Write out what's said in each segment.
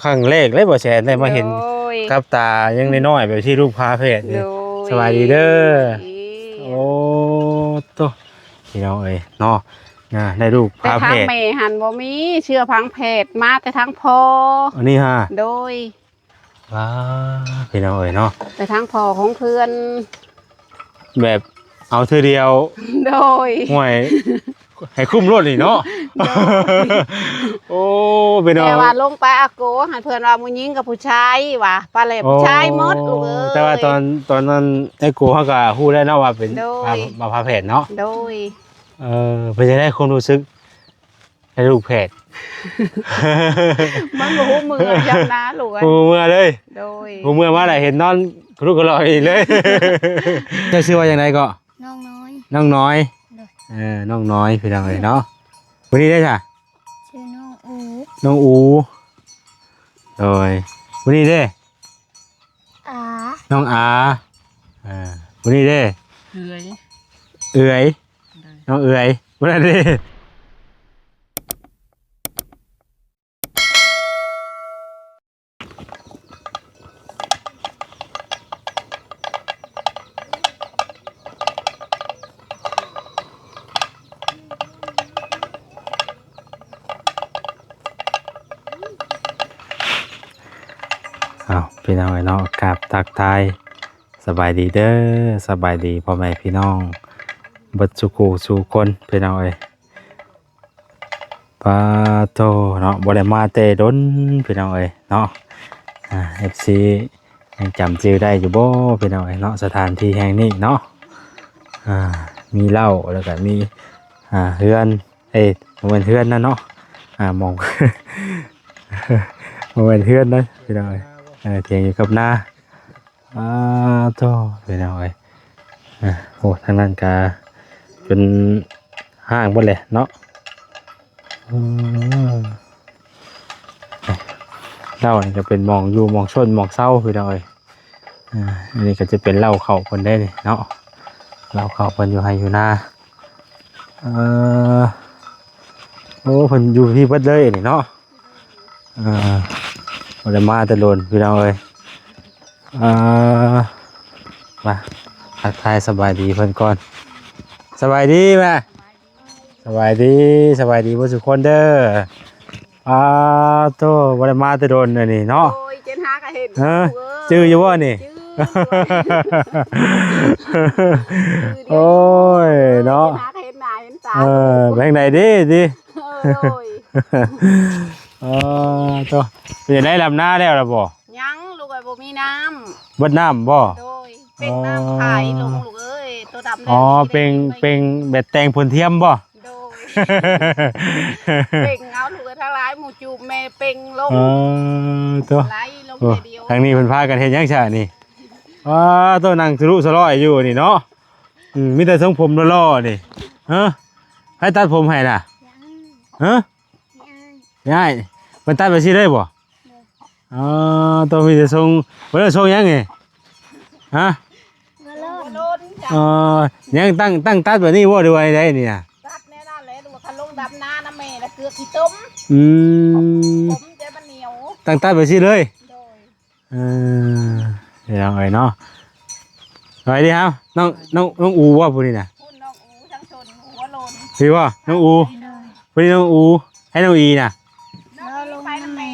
ຄັ້ງແລກເລີຍ ບໍ່ແຊນ ໄດ້ມາເຫັນ ໂດຍ ກັບຕາ ຍັງນ້ອຍໆ ແບບທີ່ລູກພາແພດນີ້. ໂດຍ ສະບາຍດີເດີ. ໂອ້ ໂຕ ພີ່ນ້ອງເອີຍເນາະ ນະ ໄດ້ລູກ ແຕ່ ພາແພດ ທາງແມ່ຫັ້ນບໍ່ມີເຊື້ອທາງແພດ ມາແຕ່ທາງພໍ່. ອັນນີ້ຫາ ໂດຍ ວ້າ ພີ່ນ້ອງເອີຍເນາະ ແຕ່ທາງພໍ່ຂອງເພື່ອນ ແບບເອົາເທື່ອດຽວ. ໂດຍ ຫ້ວຍ ໃຫ້ຄຸ້ມໂລດນີ້ເນາະ. ໂດຍ ໂອ້ ພີ່ນ້ອງ ແຕ່ວ່າລົງໄປອາໂກ ໃຫ້ເພື່ອນວ່າຜູ້ຍິງກັບຜູ້ຊາຍວ່າ ປາແຫຼບ ໂອ້ ຜູ້ຊາຍໝົດລູກເອີຍ. ແຕ່ວ່າຕອນ ຕອນນັ້ນໄອ້ໂກເຮົາກໍຮູ້ແລ້ວເນາະວ່າເປັນ ໂດຍ ວ່າ ວ່າພາແພດເນາະ. ໂດຍ ເອີ ເປັນຈັ່ງໃດຄວາມຮູ້ສຶກ ໄດ້ລູກແພດ? ມັນບໍ່ຮູ້ເມື່ອຍາມນາລູກເອີຍ. ບໍ່ຮູ້ເມື່ອເລີຍ. ໂດຍ ບໍ່ຮູ້ເມື່ອມາໄດ້ເຫັນນອນກະລຸກກະຫຼອກອີກເລີຍ. ເຈົ້າຊື່ວ່າຈັ່ງໃດເກາະ? ນ້ອງນ້ອຍ. ນ້ອງນ້ອຍ. ໂດຍ ເອີ ນ້ອງນ້ອຍ ພີ່ນ້ອງເອີຍເນາະ. ຜູ້ນີ້ເດ້ຊະ? ຊື່ນ້ອງອູ. ນ້ອງອູ. ໂດຍ ຜູ້ນີ້ເດ້? ອາ. ນ້ອງອາ. ເອີ ຜູ້ນີ້ເດ້? ເອື້ອຍ. ເອື້ອຍ. ໂດຍ ນ້ອງເອື້ອຍ. ຜູ້ນັ້ນເດ້? ອ້າວ ພີ່ນ້ອງເອີຍເນາະ ກາບທັກທາຍ ສະບາຍດີເດີ ສະບາຍດີພໍ່ແມ່ພີ່ນ້ອງເບິດສູ່ຄູ່ສູ່ຄົນ ພີ່ນ້ອງເອີຍ. ປາໂທເນາະ ບໍ່ໄດ້ມາແຕ່ດົນ ພີ່ນ້ອງເອີຍເນາະ. ອ່າ ເອັຟຊີ ຍັງຈຳຊື່ໄດ້ຢູ່ບໍ່ ພີ່ນ້ອງເອີຍເນາະ ສະຖານທີ່ແຫ່ງນີ້ເນາະ. ອ່າ ມີເລົ້າ ແລ້ວກໍມີ ອ່າ ເຮືອນ ເອີຍ ບໍ່ແມ່ນເຮືອນນະເນາະ ອ່າ ໝ່ອງ ບໍ່ແມ່ນເຮືອນນະ ພີ່ນ້ອງເອີຍ ເອີ ຖຽງຢູ່ກັບນາ. ອາໂທ້ ພີ່ນ້ອງເອີຍ ອາ ໂອ້ ທາງນັ້ນກະຈົນຮ້າງເບິດແຫຼະເນາະ. ອືມ ເລົ້ານີ້ກະເປັນໝ່ອງຢູ່ໝ່ອງຊົນໝ່ອງເຊົາ ພີ່ນ້ອງເອີຍ. ອາ ອັນນີ້ກະຈະເປັນເລົ້າເຂົ້າເພິ່ນເດ້ນີ້ເນາະ ເລົ້າເຂົ້າເພິ່ນຢູ່ໄຮ່ຢູ່ນາ. ເອີ ໂອ້ ເພິ່ນຢູ່ພີ້ເບິດເລີຍນີ້ເນາະ. ເອີ ບໍ່ໄດ້ມາແຕ່ດົນ ພີ່ນ້ອງເອີຍ. ເອີ ມາທັກທາຍສະບາຍດີເພິ່ນກ່ອນ. ສະບາຍດີແມ່. ສະບາຍດີ ສະບາຍດີເບິດທຸກຄົນເດີ. ອາໂທ້ ບໍ່ໄດ້ມາແຕ່ດົນອັນນີ້ເນາະ. ໂອ້ຍ ເຈັນຫາກະເຫັນ. ເອີ ຈື່ຢູ່ບໍ່ນີ້? ຈື່. ໂອ້ຍເນາະ ເຈັນຫາກະເຫັນໜ້າເຫັນຕາ. ເອີ ເປັນຈັ່ງໃດດີຕິ? ເອີ ໂດຍ. ເອີ ໂທ້ ເປັນຈັ່ງໃດ ດຳນາແລ້ວລະບໍ່? ຍັງລູກເອີຍ ບໍ່ມີນ້ຳ. ເບິດນ້ຳບໍ່? ໂດຍ ເປັ່ງນ້ຳຂາຍລົງລູກເອີຍ ໂຕດຳ. ອໍ ເປັ່ງ ເປັ່ງແບບແຕ່ງຜົນທຽມບໍ່? ໂດຍ ເປັ່ງເອົາລູກເອີຍ ທັງຫຼາຍໝູ່ຈູບແມ່ເປັ່ງລົງ. ເອີ ໂທ້ ໄຫຼລົງແຕ່ດຽວ. ທາງນີ້ເພິ່ນພາກັນເຮັດຫຍັງຊະນີ້? ອ້າ ໂທ້ ນັ່ງສະລຸສະຫຼອຍຢູ່ນີ້ເນາະ. ອືມ ມີແຕ່ຊົງຜົມຫຼໍ່ໆນີ້. ຮະ ໃຜຕັດຜົມໃຫ້ນະ? ຮະ ຍາຍ ເພິ່ນຕັດໄປຊີ້ເລີຍບໍ່? ອໍ ໂຕມີແຕ່ຊົງ ບໍ່ໄດ້ຊົງຫຍັງນີ້? ຮະ ຫົວໂລ້ນ. ອໍ ຍັງຕັ້ງ ຕັ້ງຕັດແບບນີ້ບໍ່ ຫຼືວ່າໃດນີ້ນະ? ຕັດແນວນັ້ນແຫຼະ ຫຼືວ່າຄັນລົງດຳນານຳແມ່ລະເກືອກຂີ້ຕົມ. ອືມ ຕົມແຕ່ມັນໜຽວ ຕັ້ງຕັດແບບຊີ້ເລີຍ. ໂດຍ. ເອີ ພີ່ນ້ອງເອີຍເນາະ ສະບາຍດີເຮົາ ນ້ອງ ນ້ອງ ນ້ອງອູບໍ່ຜູ້ນີ້ນະ? ພຸ້ນນ້ອງອູທາງຊົນຫົວໂລ້ນ. ພີ່ບໍ່ ນ້ອງອູ? ໂດຍ. ຜູ້ນີ້ນ້ອງອູ ໃຫ້ນ້ອງອີນະ? ນ້ອງອີໄປນຳແມ່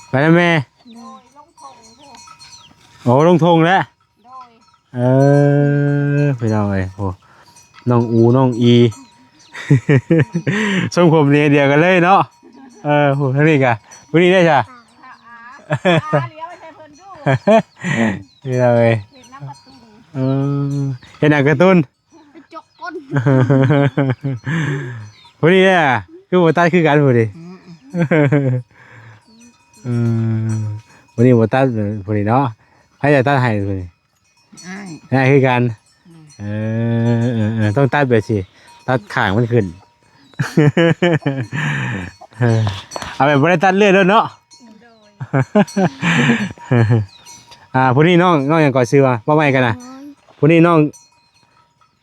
ໄປນຳແມ່. ໂດຍ ລົງທົ່ງ. ໂອ້ ລົງທົ່ງແລ້ວ. ໂດຍ. ເອີ ພີ່ນ້ອງເອີຍ ໂອ້ ນ້ອງອູ ນ້ອງອີ ຊົງຜົມນີ້ດຽວກັນເລີຍເນາະ. ເອີ ຜູ້ທາງນີ້ກະ ຜູ້ນີ້ໄດ້ຊະ? ອ່າ ອ່າ ອ່າ ດຽວໃຫ້ເພິ່ນດູ ພີ່ນ້ອງເອີຍ. ເຫັນນຳກະຕຸນ ເອີ ເຫັນນຳກະຕຸນ ໄປຈົກກົ້ນ. ຜູ້ນີ້ເດ້ ຄືບໍ່ຕັດຄືກັນຜູ້ນີ້. ອືມ ອືມ ຜູ້ນີ້ບໍ່ຕັດ ຜູ້ນີ້ເນາະ. ໃຜຈະຕັດໃຫ້ຜູ້ນີ້? ອ້າຍ ອ້າຍຄືກັນ. ອືມ ເອີ ເອີ ເອີ ຕ້ອງຕັດແບບຊີ້ ຕັດຂ້າງມັນຂຶ້ນ. ເອີ ເອົາແບບບໍ່ໄດ້ຕັດເລື່ອຍໂລດເນາະ. ໂດຍ. ອ່າ ຜູ້ນີ້ນ້ອງ ນ້ອງຫຍັງເກາະ ຊື່ວ່າ ເວົ້າໃໝ່ກັນນະ. ນ້ອງ ຜູ້ນີ້ນ້ອງ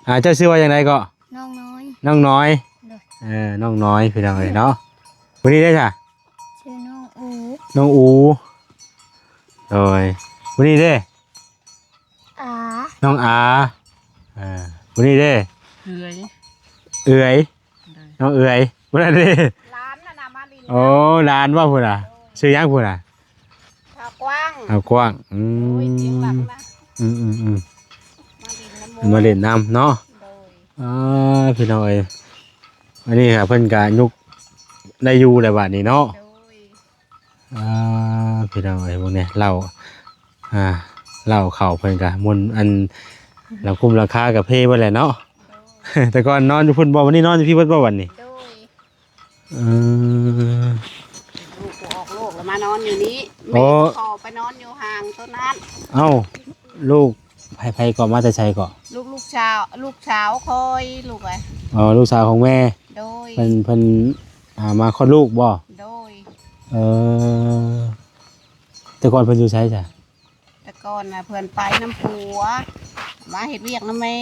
ອ່າ ເຈົ້າຊື່ວ່າຈັ່ງໃດເກາະ? ນ້ອງນ້ອຍ. ນ້ອງນ້ອຍ. ໂດຍ. ເອີ ນ້ອງນ້ອຍ ພີ່ນ້ອງເອີຍເນາະ. ຜູ້ນີ້ເດ້ຊະ? ຊື່ນ້ອງອູ. ນ້ອງອູ ໂດຍ ຜູ້ນີ້ເດ້ ອາ ນ້ອງອາ ເອີ ຜູ້ນີ້ເດ້ ເອື້ອຍ ເອື້ອຍ ໂດຍ ນ້ອງເອື້ອຍ ຜູ້ນັ້ນເດ້ ຫຼານນັ້ນນະມາຫຼິ້ນ ໂອ້ ຫຼານບໍ່ຜູ້ນະ ຊື່ຫຍັງຜູ້ນະ ສາວກວ້າງ ສາວກວ້າງ ອືມ ໂອ້ຍ ສຽງຫຼັງນະ ອືມໆໆ ມາຫຼິ້ນນຳໝູ່ ມາຫຼິ້ນນຳເນາະ ໂດຍ ອ່າ ພີ່ນ້ອງເອີຍ ອັນນີ້ກະເພິ່ນກະຍົກໄດ້ຢູ່ແລ້ວບາດນີ້ເນາະ ໂດຍ ອ່າ ພີ່ນ້ອງເອີຍ ເບິ່ງແດ່ ເຫຼົ້າ ອ່າ ເຫຼົ້າເຂົ້າເພິ່ນກະມົນ ອັນ ຫຼັງຄຸ້ມຫຼັງຄາກະເພເບິດແຫຼະເນາະ ໂດຍ ແຕ່ກ່ອນນອນຢູ່ພຸ້ນບໍ່ ວັນນີ້ນອນຢູ່ພີ້ເບິດບໍ່ ວັນນີ້ ໂດຍ ເອີ ລູກບໍ່ອອກໂລກແລ້ວມານອນຢູ່ນີ້ ໂອ້ ແມ່ຂໍໄປນອນຢູ່ຫ່າງໂຕນັ້ນ ເອົ້າ ລູກໃຜ ໃຜເກາະ ມາແຕ່ໃສເກາະ ລູກ ລູກສາວ ລູກສາວຂ້ອຍ ລູກເອີຍ ອໍ ລູກສາວຂອງແມ່ ໂດຍ ເພິ່ນ ເພິ່ນ ອ່າ ມາຄອດລູກບໍ່ ໂດຍ ເອີ ແຕ່ກ່ອນເພິ່ນຢູ່ໃສຊະ ແຕ່ກ່ອນນະເພິ່ນໄປນຳຜົວ ມາເຮັດວຽກນຳແມ່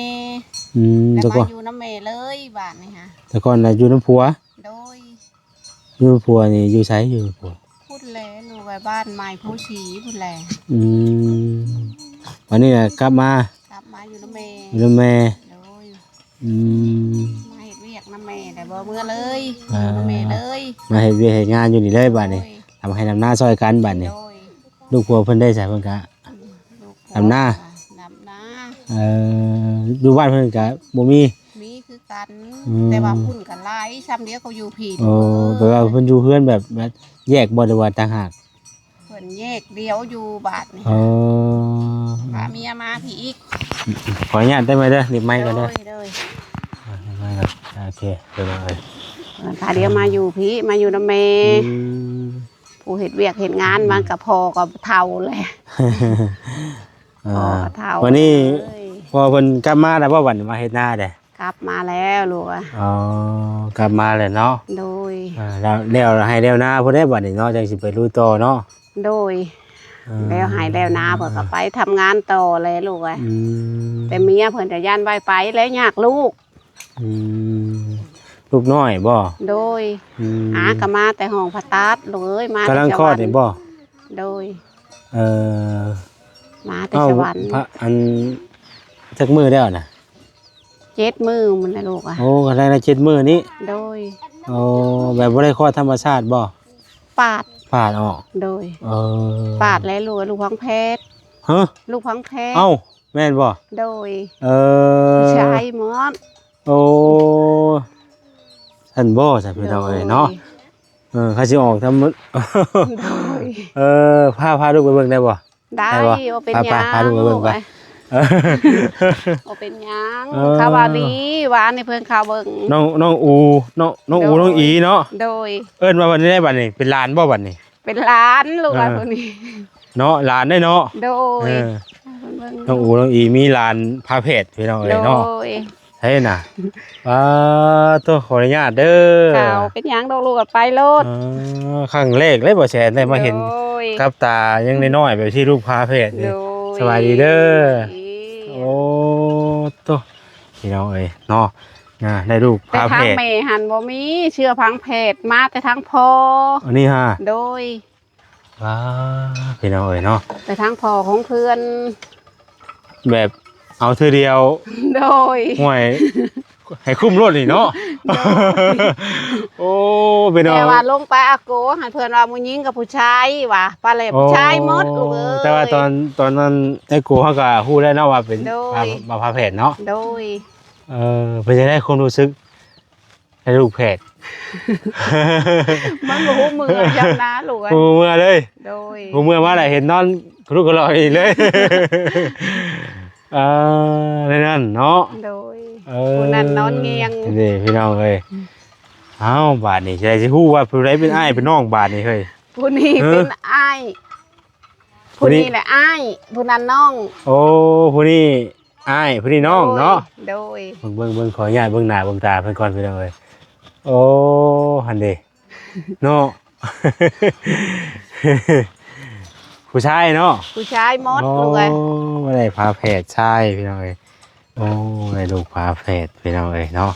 ອືມ ແລ້ວ ແຕ່ກ່ອນ ມາຢູ່ນຳແມ່ເລີຍບາດນີ້ຫາ ແຕ່ກ່ອນນະຢູ່ນຳຜົວ ໂດຍ ຢູ່ນຳຜົວນີ້ຢູ່ໃສ ຢູ່ນຳຜົວ ພຸ້ນແຫຼະ ຢູ່ໄວ້ບ້ານໃໝ່ພູສີພຸ້ນແຫຼະ ອືມ ບັດນີ້ນະກັບມາ ກັບມາຢູ່ນຳແມ່ ຢູ່ນຳແມ່ ໂດຍ ອືມ ມາເຮັດວຽກນຳແມ່ ແຕ່ບໍ່ເມືອເລີຍ ອ່າ ຢູ່ນຳແມ່ເລີຍ ມາເຮັດວຽກເຮັດງານຢູ່ນີ້ເລີຍບາດນີ້ ໂດຍ ທຳໄຮ່ທຳນາຊ່ອຍກັນບາດນີ້ ໂດຍ ລູກຜົວເພິ່ນໄດ້ໃສ ເພິ່ນກະ ອືມ ດຳນາ ດຳນາ ເອີ ຢູ່ບ້ານເພິ່ນກະບໍ່ມີ ມີຄືກັນ ອືມ ແຕ່ວ່າພຸ້ນກະຫຼາຍ ຊ່ຳດຽວເຂົາຢູ່ພີ້ ໂອ້ ແປວ່າເພິ່ນຢູ່ເຮືອນແບບ ແບບແຍກບໍ່ ຫຼືວ່າຕ່າງຫາກ ເພິ່ນແຍກດຽວຢູ່ບາດນີ້ ເອີ ພາເມຍມາພີ້ອີກ ຂໍອະນຸຍາດໄດ້ໄໝເດີ ເລັບໄມ້ກ່ອນເດີ ໂດຍ ໂດຍ ອ່າ ເລັບໄມ້ກ່ອນ ໂອເຄ ເດີເລີຍ ພາດຽວມາຢູ່ພີ້ ມາຢູ່ນຳແມ່ ອືມ ຜູ້ເຮັດວຽກເຮັດງານ ອືມ ມັນກະພໍກະເຖົ້າແຫຼະ ອ່າ ພໍກະເຖົ້າ ວັນນີ້ ເອີຍ ພໍເພິ່ນກັບມາແລ້ວບໍ່ ວັນນີ້ມາເຮັດນາເດ້ ກັບມາແລ້ວລູກເອີຍ ອໍ ກັບມາແລ້ວເນາະ ໂດຍ ອ່າ ແລ້ວ ແລ້ວໄຮ່ແລ້ວນາພຸ້ນເດ້ບັດນີ້ເນາະ ຈັ່ງຊິໄປລຸຍຕໍ່ເນາະ ໂດຍ ເອີ ແລ້ວໄຮ່ແລ້ວນາ ເພິ່ນກະໄປທຳງານຕໍ່ແຫຼະລູກເອີຍ ອືມ ແຕ່ເມຍເພິ່ນກະຢ້ານໄວ້ໄປແລ້ວຍາກລູກ ອືມ ລູກນ້ອຍບໍ່ ໂດຍ ອືມ ອາກະມາແຕ່ຫ້ອງຜ່າຕັດລູກເອີຍ ມາກຳລັງຄອດນີ້ບໍ່ ໂດຍ ເອີ ມາແຕ່ສະຫວັນ ເອົ້າ ພະ ອັນ ຈັກມື້ແລ້ວນະ ເຈັດມື້ພຸ້ນແຫຼະລູກເອີຍ ໂອ້ ກະໄດ້ລະເຈັດມື້ນີ້ ໂດຍ ໂອ້ ແບບບໍ່ໄດ້ຄອດທຳມະຊາດບໍ່ ປາດ ປາດອອກ ໂດຍ ເອີ ປາດແລ້ວລູກ ລູກຜັງແພດ ຮະ ລູກຜັງແພດ ເອົ້າ ແມ່ນບໍ່ ໂດຍ ເອີ ຜູ້ຊາຍໝົດ ໂອ້ ຊັ້ນບໍ່ ຊັ້ນພີ່ນ້ອງເອີຍເນາະ ໂດຍ ເອີ ເຂົາຊິອອກທຳ ໂດຍ ເອີ ພາ ພາລູກໄປເບິ່ງໄດ້ບໍ່ ໄດ້ ໄດ້ບໍ່ ບໍ່ເປັນຫຍັງ ພາ ພາລູກໄປເບິ່ງໄປ ເອີ ບໍ່ເປັນຫຍັງ ເອີ ເຂົາວ່າດີ ວ່າອັນນີ້ເພິ່ນເຂົາເບິ່ງ ນ້ອງ ນ້ອງອູ ນ້ອງ ນ້ອງອູ ໂດຍ ນ້ອງອີເນາະ ໂດຍ ເອີ້ນວ່າບັດນີ້ໄດ້ບັດນີ້ ເປັນຫຼານບໍ່ບັດນີ້ ເປັນຫຼານລູກ ເອີ ວ່າຜູ້ນີ້ ເນາະ ຫຼານໄດ້ເນາະ ໂດຍ ເອີ ເພິ່ນເບິ່ງ ນ້ອງອູ ນ້ອງອີ ມີຫຼານພາແພດພີ່ນ້ອງເອີຍເນາະ ໂດຍ ໃຊ່ນະ ປາໂຕ ຂໍອະນຸຍາດເດີ ເຈົ້າ ເປັນຫຍັງດອກລູກ ໄປໂລດ ເອີ ຄັ້ງແລກເລີຍ ບໍ່ແສນ ໄດ້ມາເຫັນ ໂດຍ ກັບຕາຍັງນ້ອຍໆ ແບບທີ່ລູກພາແພດນີ້ ໂດຍ ສະບາຍດີເດີ ໂອ້ໂຕ ພີ່ນ້ອງເອີຍເນາະ ອ່າ ໄດ້ລູກພາແພດ ແຕ່ທາງແມ່ຫັ້ນບໍ່ມີເຊື້ອຜັງແພດ ມາແຕ່ທາງພໍ່ ອັນນີ້ຫາ ໂດຍ ວ້າ ພີ່ນ້ອງເອີຍເນາະ ແຕ່ທາງພໍ່ຂອງເພື່ອນ ແບບເອົາເທື່ອດຽວ ໂດຍ ຫ້ວຍ ໃຫ້ຄຸ້ມໂລດນີ້ເນາະ ໂດຍ ໂອ້ ພີ່ນ້ອງ ແຕ່ວ່າລົງໄປອາໂກ ໃຫ້ເພື່ອນວ່າຜູ້ຍິງກັບຜູ້ຊາຍວ່າ ປາແຫຼບ ໂອ້ ຜູ້ຊາຍໝົດລູກເອີຍ ແຕ່ວ່າຕອນ ຕອນນັ້ນອາໂກເຮົາກະຮູ້ແລ້ວເນາະວ່າເປັນ ໂດຍ ວ່າ ວ່າພາແພດເນາະ ໂດຍ ເອີ ເປັນຈັ່ງໃດຄວາມຮູ້ສຶກ ໃຫ້ລູກແພດ ມັນບໍ່ຮູ້ເມື່ອຍາມນາລູກເອີຍ ບໍ່ຮູ້ເມື່ອເລີຍ ໂດຍ ຮູ້ເມື່ອມາແລ້ວເຫັນນອນກະລຸກກະຫຼອກອີກເລີຍ ເອີ ໃນນັ້ນເນາະ ໂດຍ ເອີ ຜູ້ນັ້ນນອນງຽງ ເດ້ພີ່ນ້ອງເອີຍ ອ້າວ ບາດນີ້ຊິໄດ້ຊິຮູ້ວ່າຜູ້ໃດເປັນອ້າຍເປັນນ້ອງບາດນີ້ເຮີ້ຍ ຜູ້ນີ້ ເອີ ເປັນອ້າຍ ຜູ້ນີ້ ຜູ້ນີ້ແຫຼະອ້າຍ ຜູ້ນັ້ນນ້ອງ ໂອ້ ຜູ້ນີ້ ອ້າຍຜູ້ນີ້ນ້ອງເນາະ ໂດຍ ໂດຍ ເບິ່ງ ເບິ່ງ ເບິ່ງ ຂໍອະນຸຍາດເບິ່ງໜ້າເບິ່ງຕາເພິ່ນກ່ອນພີ່ນ້ອງເອີຍ ໂອ້ ຫັ້ນເດ ເນາະ ຜູ້ຊາຍເນາະ ຜູ້ຊາຍໝົດ ໂອ້ ລູກເອີຍ ມາໄດ້ພາແພດຊາຍພີ່ນ້ອງເອີຍ ໂອ້ ໄດ້ລູກພາແພດພີ່ນ້ອງເອີຍເນາະ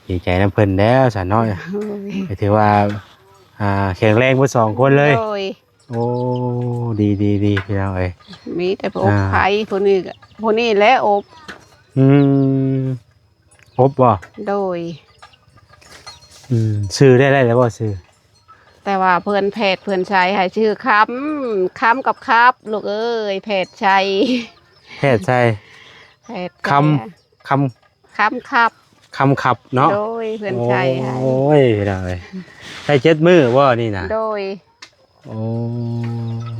ດີໃຈນຳເພິ່ນແລ້ວຊັ້ນເນາະ ໂດຍ ກະຖືວ່າ ອ່າ ແຂງແຮງເບິດສອງຄົນເລີຍ ໂດຍ ໂອ້ ດີໆໆ ພີ່ນ້ອງເອີຍ ມີແຕ່ຜູ້ອົບ ອ່າ ໃຜ ຜູ້ນີ້ກໍ ຜູ້ນີ້ແຫຼະອົບ ອືມ ອົບບໍ່? ໂດຍ ອືມ ຊື່ໄດ້ ໄດ້ແລ້ວບໍ່ຊື່? ແຕ່ວ່າເພິ່ນແພດເພິ່ນໃສ່ໃຫ້ຊື່ຄຳ ຄຳກັບຄັບ ລູກເອີຍ ແພດໃສ່ ແພດໃສ່ ແພດໃສ່ ຄຳ ຄຳ ຄຳຄັບ ຄຳຄັບເນາະ ໂດຍ ເພິ່ນໃສ່ໃຫ້ ໂອ້ຍ ພີ່ນ້ອງເອີຍ ໄດ້ເຈັດມື້ບໍ່ນີ້ນະ? ໂດຍ ໂອ້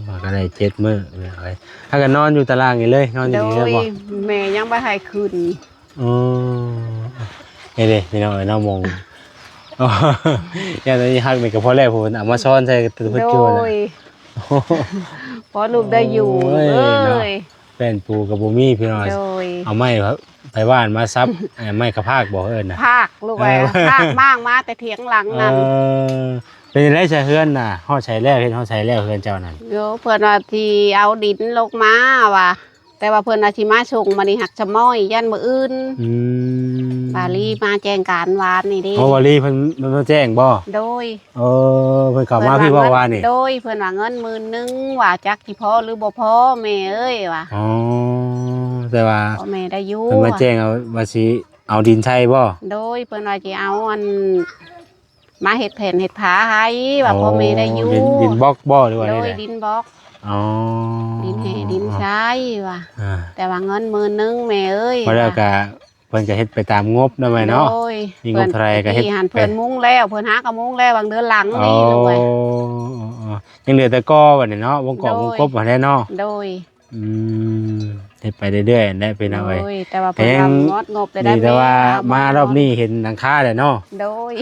ມັນກໍໄດ້ເຈັດມື້ ພີ່ນ້ອງເອີຍ ຫາກໍນອນຢູ່ຕາລ່າງນີ້ເລີຍ ນອນຢູ່ນີ້ເລີຍບໍ່? ໂດຍ ແມ່ຍັງບໍ່ໃຫ້ຂຶ້ນ ອໍ ນີ້ເດ້ ພີ່ນ້ອງເອີຍເນາະ ໝ່ອງ ຢ້ານອັນນີ້ຮັກນີ້ກໍພໍແລ້ວ ເພິ່ນເອົາມາຊ້ອນໃສ່ເພິ່ນຢູ່ນະ ໂດຍ ພໍລູກໄດ້ຢູ່ ໂອ້ຍ ເອີຍ ເນາະ ແປ້ນປູກໍບໍ່ມີ ພີ່ນ້ອງ ໂດຍ ເອົາໄມ້ ໄປຫວ່ານມາສັບ ເອີ ໄມ້ກະພາກບໍ່ເອີ້ນນະ? ພາກລູກເອີຍ ເອີ ພາກມ້າງມາແຕ່ຖຽງຫຼັງນັ້ນ ເອີ ເປັນຈັ່ງໃດຊະເຮືອນນະ ຮອດໃສແລ້ວ ເຮັດຮອດໃສແລ້ວເຮືອນເຈົ້ານັ້ນ? ໂຍ ເພິ່ນວ່າຊິເອົາດິນລົງມາວ່າ ແຕ່ວ່າເພິ່ນວ່າຊິມາສົ່ງ ບາດນີ້ຫາກສະມ້ອຍ ຢ້ານມື້ອື່ນ ອືມ ບາລີມາແຈ້ງການວານນີ້ເດ້ ໂອ້ ບາລີເພິ່ນ ເພິ່ນມາແຈ້ງບໍ່? ໂດຍ ເອີ ເພິ່ນເຂົ້າມາພີ້ບໍ່ວານນີ້? ໂດຍ ເພິ່ນວ່າເງິນໝື່ນໜຶ່ງວ່າ ຈັກຊິພໍຫຼືບໍ່ພໍແມ່ເອີຍວ່າ ອໍ ແຕ່ວ່າພໍ່ແມ່ໄດ້ຢູ່ ເພິ່ນມາແຈ້ງເອົາວ່າຊິເອົາດິນໃສ່ບໍ່? ໂດຍ ເພິ່ນວ່າຊິເອົາອັນ ມາເຮັດແຜ່ນເຮັດຜາໃຫ້ວ່າ ອໍ ພໍ່ແມ່ໄດ້ຢູ່ ດິນ ດິນບລັອກບໍ່ ຫຼືວ່າ ໂດຍ ແນວໃດ? ດິນບລັອກ ອໍ ດິນແຮ່ດິນຊາຍວ່າ ອ່າ ແຕ່ວ່າເງິນໝື່ນໜຶ່ງແມ່ເອີຍ ພໍແລ້ວ ວ່າ ກະ ເພິ່ນກໍເຮັດໄປຕາມງົບເນາະແມ່ເນາະ ໂດຍ ມີງົບເທົ່າໃດກໍເຮັດ ເພິ່ນຫັ້ນ ເພິ່ນມຸງແລ້ວ ເພິ່ນຫາກໍມຸງແລ້ວ ຫວ່າງເດືອນຫຼັງນີ້ ອໍ ລູກເອີຍ ອໍ ຍັງເຫຼືອແຕ່ກໍ່ບັດນີ້ເນາະ ວົງກອບ ໂດຍ ວົງກົບຫັ້ນແຫຼະເນາະ ໂດຍ ອືມ ເຮັດໄປເລື້ອຍໆຫັ້ນແຫຼະ ພີ່ນ້ອງເອີຍ ໂດຍ ແຕ່ວ່າເພິ່ນວ່າງອດງົບໄດ້ ມີແຕ່ວ່າມາຮອບນີ້ເຫັນຫຼັງຄາແຫຼະເນາະ ໂດຍ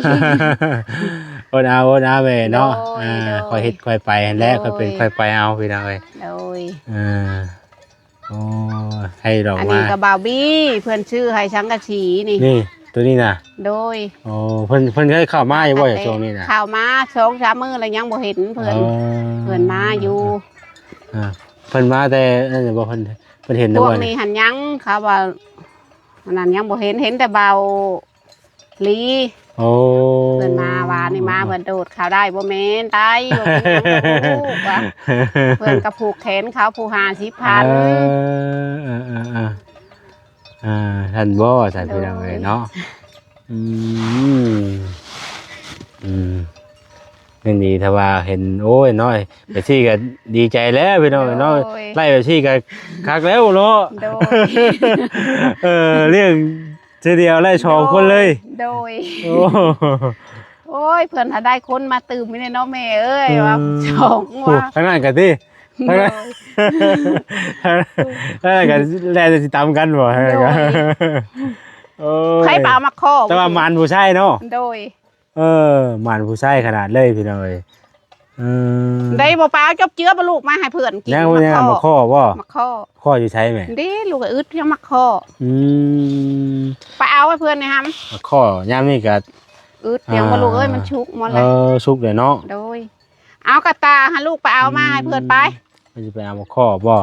ອົດເອົາ ອົດເອົາແມ່ເນາະ ໂດຍ ອ່າ ໂດຍ ຄ່ອຍເຮັດຄ່ອຍໄປຫັ້ນແຫຼະ ໂດຍ ຄ່ອຍເປັນຄ່ອຍໄປເອົາ ພີ່ນ້ອງເອີຍ ໂດຍ ອ່າ ໂອ້ ໃຫ້ດອກ ອັນນີ້ ມາ ກໍບ່າວບີ ເພິ່ນຊື້ໃຫ້ສັງກະສີນີ້ ນີ້ ໂຕນີ້ນະ ໂດຍ ໂອ້ ເພິ່ນ ເພິ່ນເຄີຍເຂົ້າມາຢູ່ບໍ່ ຕັ້ງແຕ່ ຊ່ວງນີ້ນະ? ເຂົ້າມາສອງສາມມື້ແລ້ວ ຍັງບໍ່ເຫັນເພິ່ນ ອໍ ເພິ່ນມາຢູ່ ອ່າ ເພິ່ນມາແຕ່ນັ້ນບໍ່? ເພິ່ນ ເພິ່ນເຫັນແລ້ວບໍ່ນີ້? ພວກນີ້ຫັ້ນຍັງ ເຂົາວ່າ ອັນນັ້ນຍັງບໍ່ເຫັນ ເຫັນແຕ່ບ່າວ ລີ ໂອ້ ເພິ່ນມາວານນີ້ມາ ເພິ່ນໂດດເຂົ້າໄດ້ບໍ່ແມ່ນໄດ້ ບໍ່ເປັນຫຍັງ ເພິ່ນກໍຜູກແຂນເຂົາຜູ້ຫ້າສິບພັນ ເອີ ເອີ ເອີ ເອີ ເອີ ອ່າ ທ່ານບໍ່ ທ່ານ ໂດຍ ພີ່ນ້ອງເອີຍເນາະ ອືມ ອືມ ຍັງດີຖ້າວ່າເຫັນ ໂອ້ຍ ນ້ອຍ ແບບຊີ້ກໍດີໃຈແລ້ວ ພີ່ນ້ອງເອີຍເນາະ ໂດຍ ໄລ່ແບບຊີ້ກໍຄັກແລ້ວເນາະ ໂດຍ ເອີ ລ້ຽງ ເທື່ອດຽວໄດ້ສອງຄົນເລີຍ ໂດຍ ໂອ້ ໂອ້ຍ ເພິ່ນຫາໄດ້ຄົນມາຕື່ມນີ້ເນາະແມ່ເອີຍ ອືມ ວ່າສອງ ວ່າ ທາງນັ້ນກໍຕິ ທາງນັ້ນ ໂດຍ ທາງນັ້ນກໍແລ່ນຊິຕຳກັນບໍ່ ໂດຍ ໂອ້ຍ ໃຜປາມາຂໍ ແຕ່ວ່າໝານຜູ້ຊາຍເນາະ ໂດຍ ເອີ ໝານຜູ້ຊາຍຂະໜາດເລີຍ ພີ່ນ້ອງເອີຍ ເອີ ໄດ້ບໍ່ປາເອົາຈົບເຈືອບໍ່ລູກມາໃຫ້ເພື່ອນກິນ ຍັງບໍ່ ຍັງ ໝາກຂໍ້ ໝາກຂໍ້ບໍ່? ໝາກຂໍ້ ຂໍ້ຢູ່ໃສແມ່? ເດ້ລູກອຶດຍັງໝາກຂໍ້ ອືມ ໄປເອົາໃຫ້ເພື່ອນແດ່ຫຳ ໝາກຂໍ້ຍາມນີ້ກະອຶດຍັງບໍ່ລູກເອີຍ ອ່າ ມັນສຸກໝົດແລ້ວ ເອີ ສຸກແລ້ວເນາະ ໂດຍ ເອົາກະຕ່າຫາລູກໄປເອົາມາໃຫ້ເພື່ອນໄປ ອືມ ມັນຊິໄປເອົາໝາກຂໍ້ບໍ່?